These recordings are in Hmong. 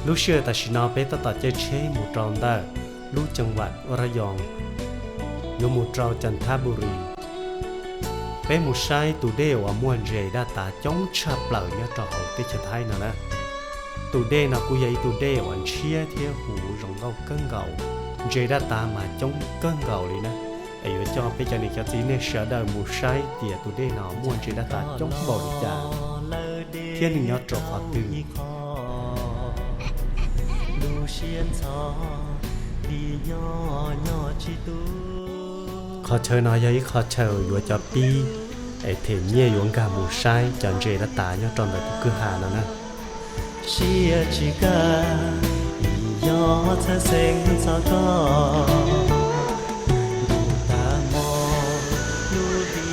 Lub sij hawm tam sim no peb tab tom caij tsheb mus rau ntawm lub ceev vam Rayong, yuav mus rau Chanthaburi. Peb mus saib tus dej uas muaj ntses daj tav coob tshaj plaws nyob rau hauv teb chaws Thaib no na. Tus dej no kuj yog ib tug dej uas ntshiab thiab huv zoo nkauj kawg nkaus, ntses daj tav mas coob kawg nkaus li na. Es yuav coj peb cov niam cov txiv nej sawv daws mus saib tias tus dej no muaj ntses daj tav coob npaum li cas thiab nws nyob rau qhov twg. Qhov chaw no yog ib qho chaw yuav cov pib es them nyiaj yuav nkag mus saib cov ntses daj tav nyob rau ntawm tus kwj ha no na. Siab tsis kaj, yog txhawj xeeb txog koj, ntuj tag hmo lub hli.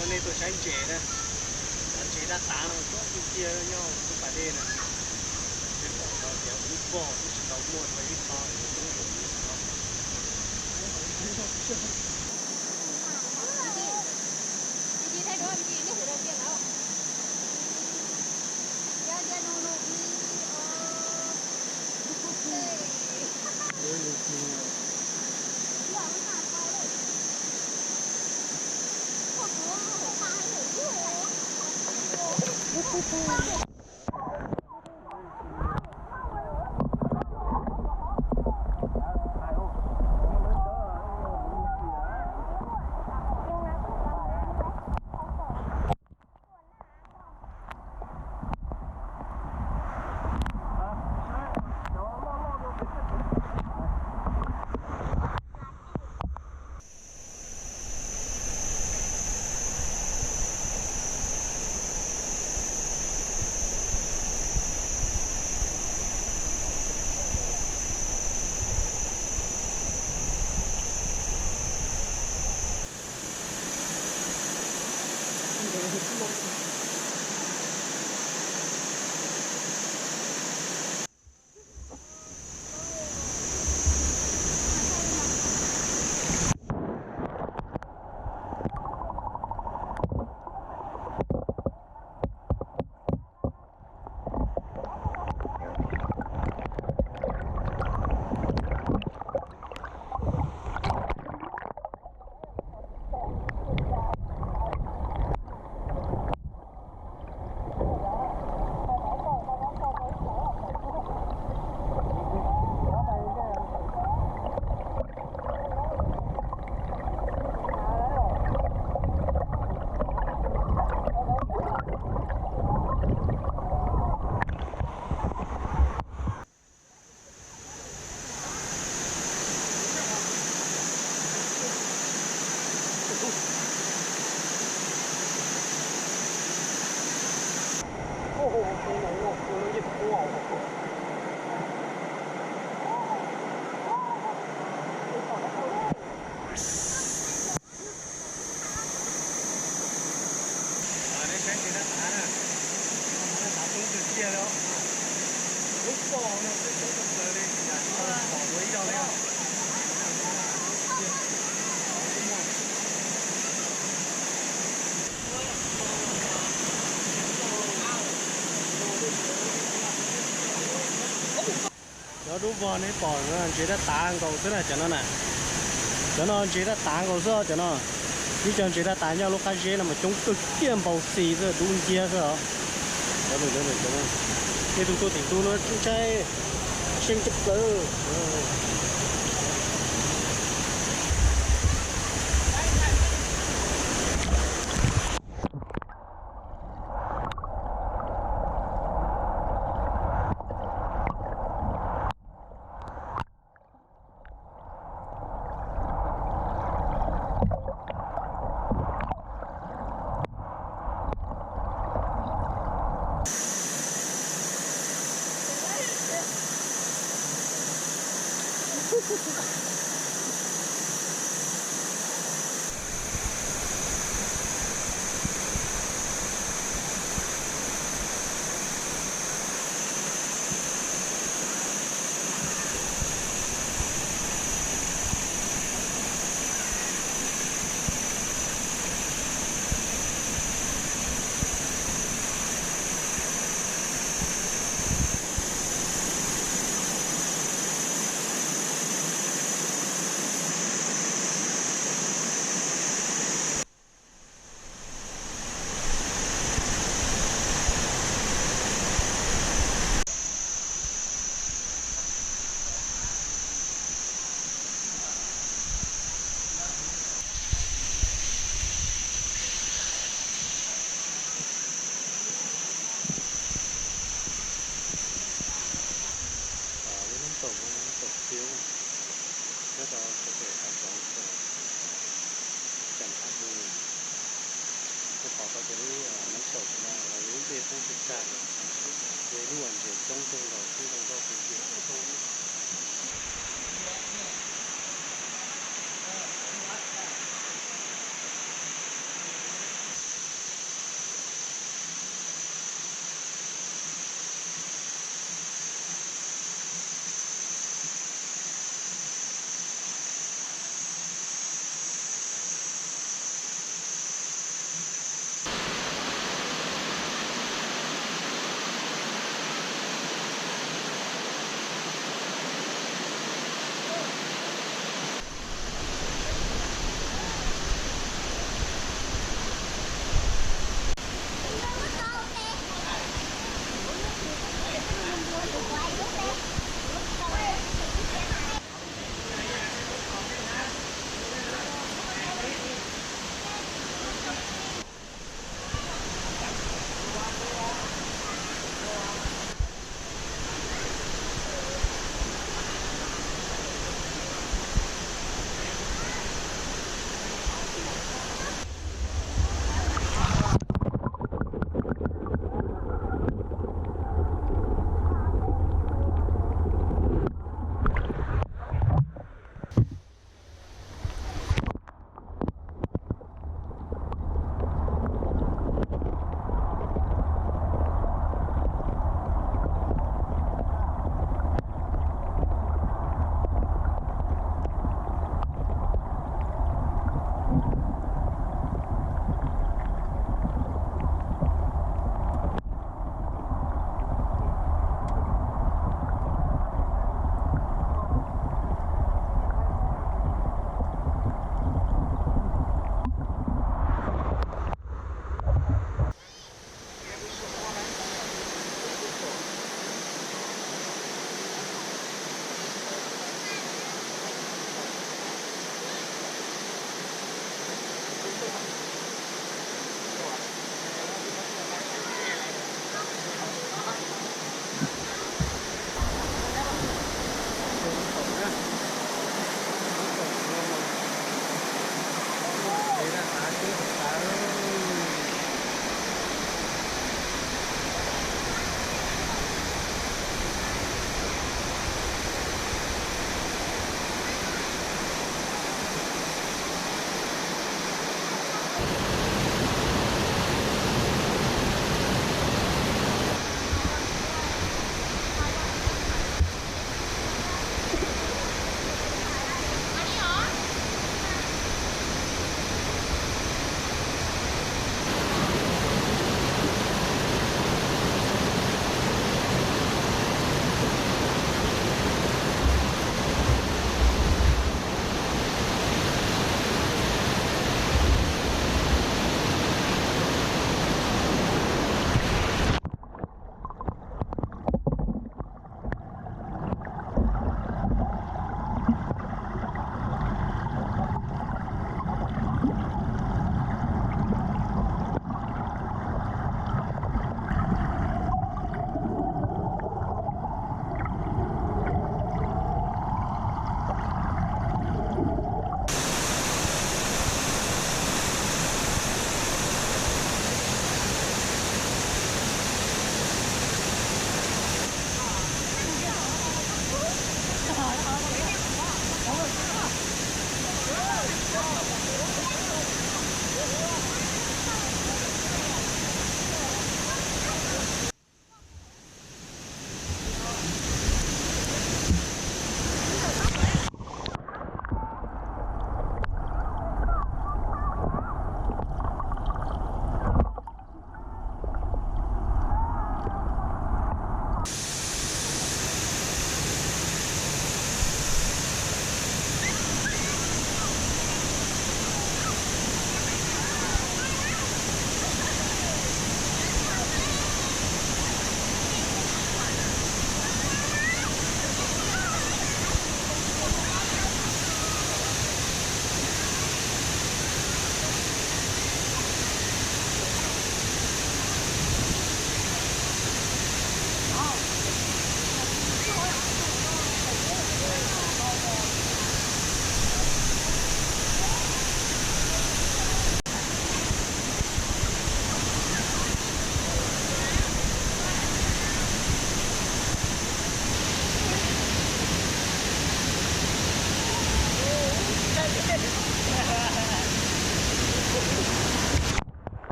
Coj nej tuaj saib ntses na, cov ntses daj tav no coob tiag tiag nyob hauv lub pas dej na. Peb pom tau tias ub vog twb tsis tau muaj dua ib qho coob npaum li no. Cov dub vog nej pom ntses daj tav nkaus xwb na cov no na. Cov no ntses daj tav nkaus xwb cov no. Ib co ntses daj tav nyob lub qab zeb no mas coob kawg kiag npau xis xwb dub nciab xwb os. Cov no, cov no, nej tus tuaj tim ntug no tsis ntshai. Tshaj plaws. Lub nab taum no yog nab taum tiab nyob rau pem hav zoov Cam Thab Hu. Kuv pom tau tias lub nab taum no lub npe poob tsawg tsawg, yog ib lub uas ntses coob kawg nkaus thiab zoo nkauj kawg kiag.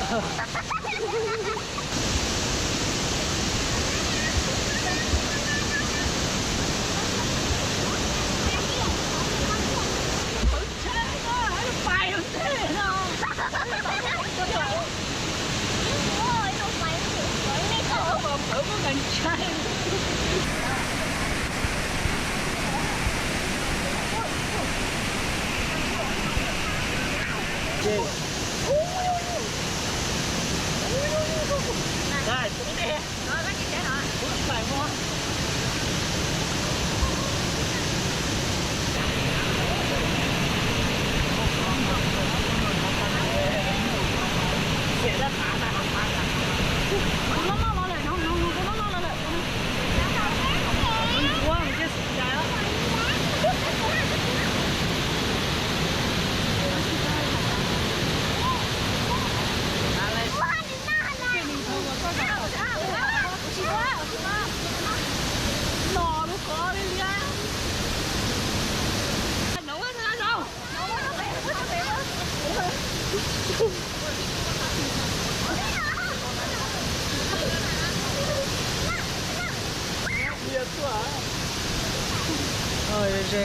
Ze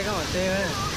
koj mam teb.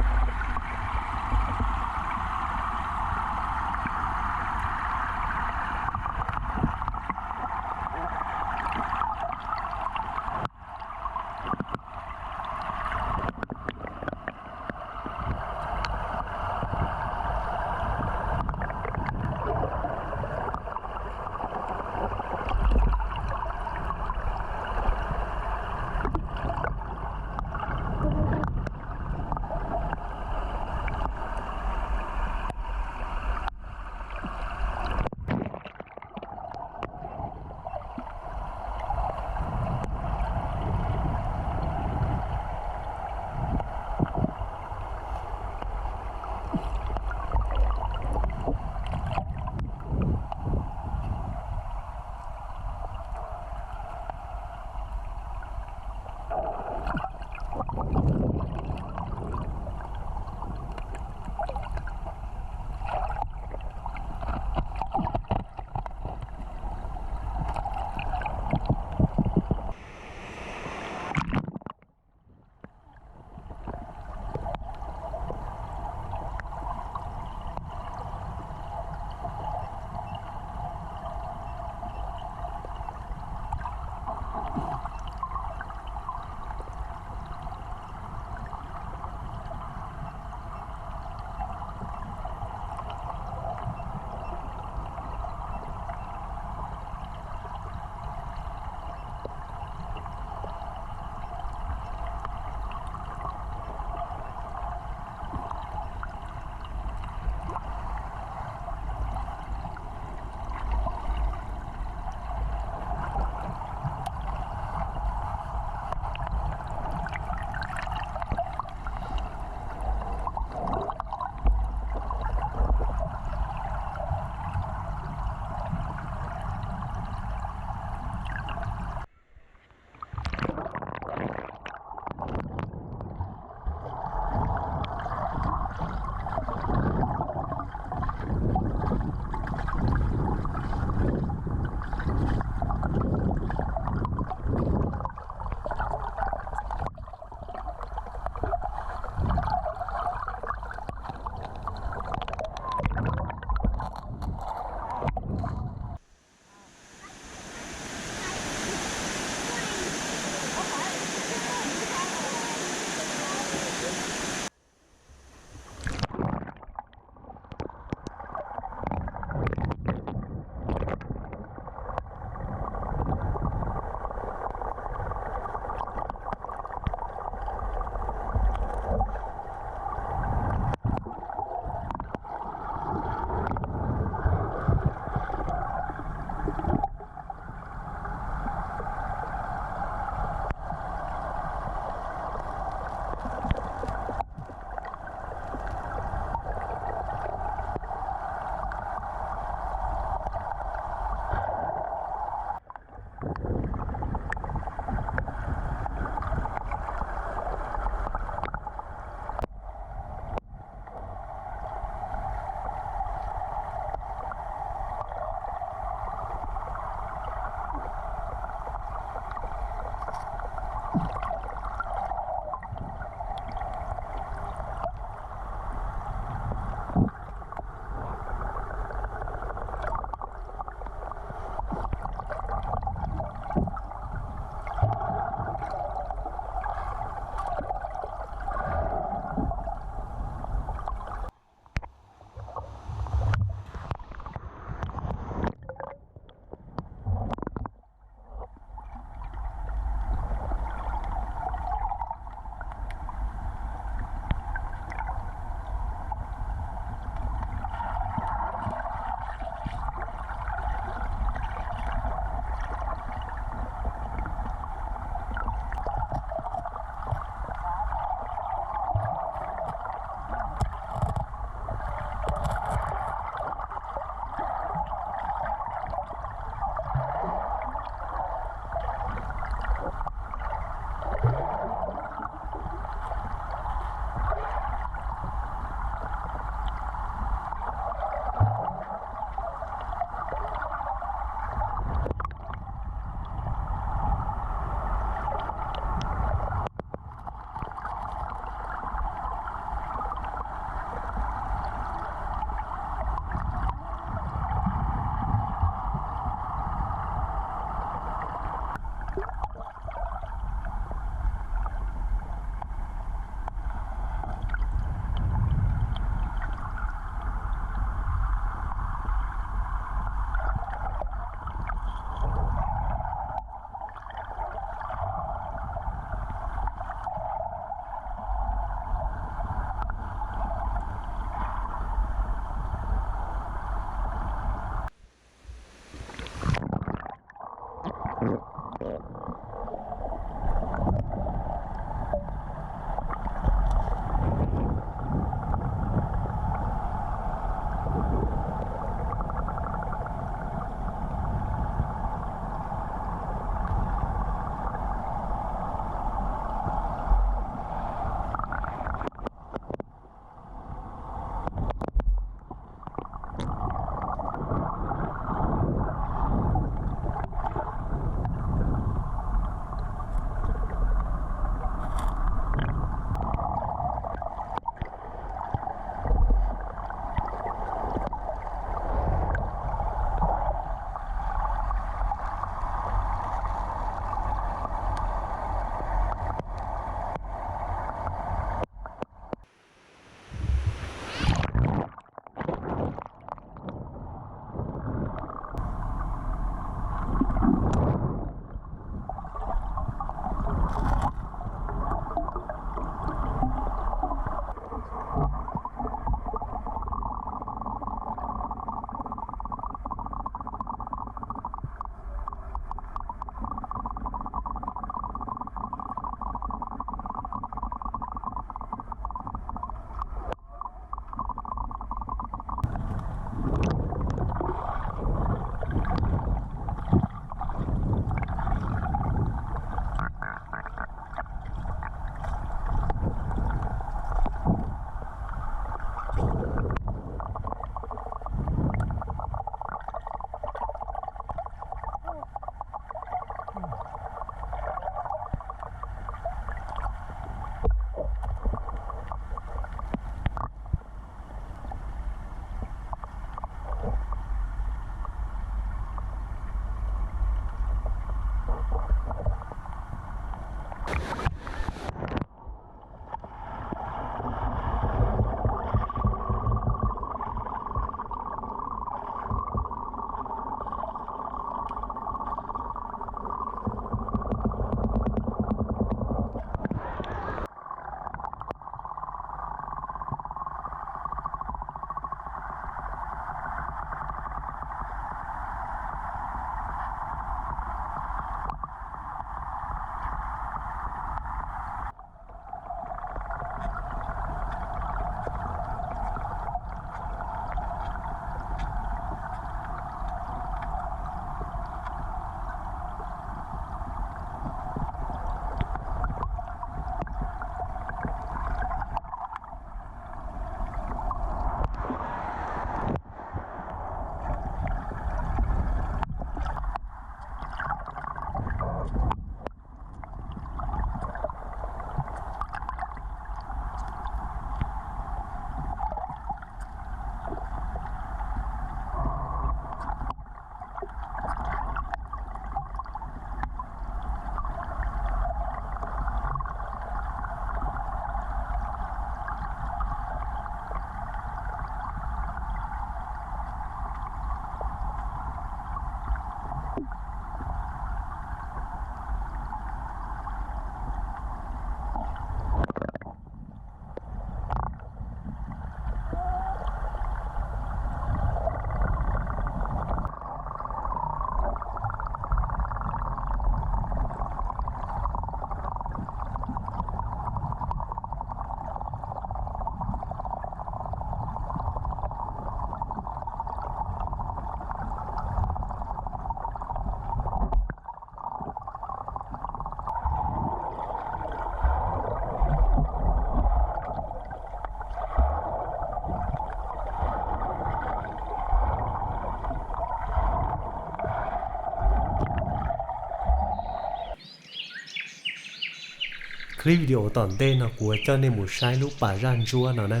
Clip video tom ntej no kuv yuav coj nej mus saib lub pas zaj ntsuab no na.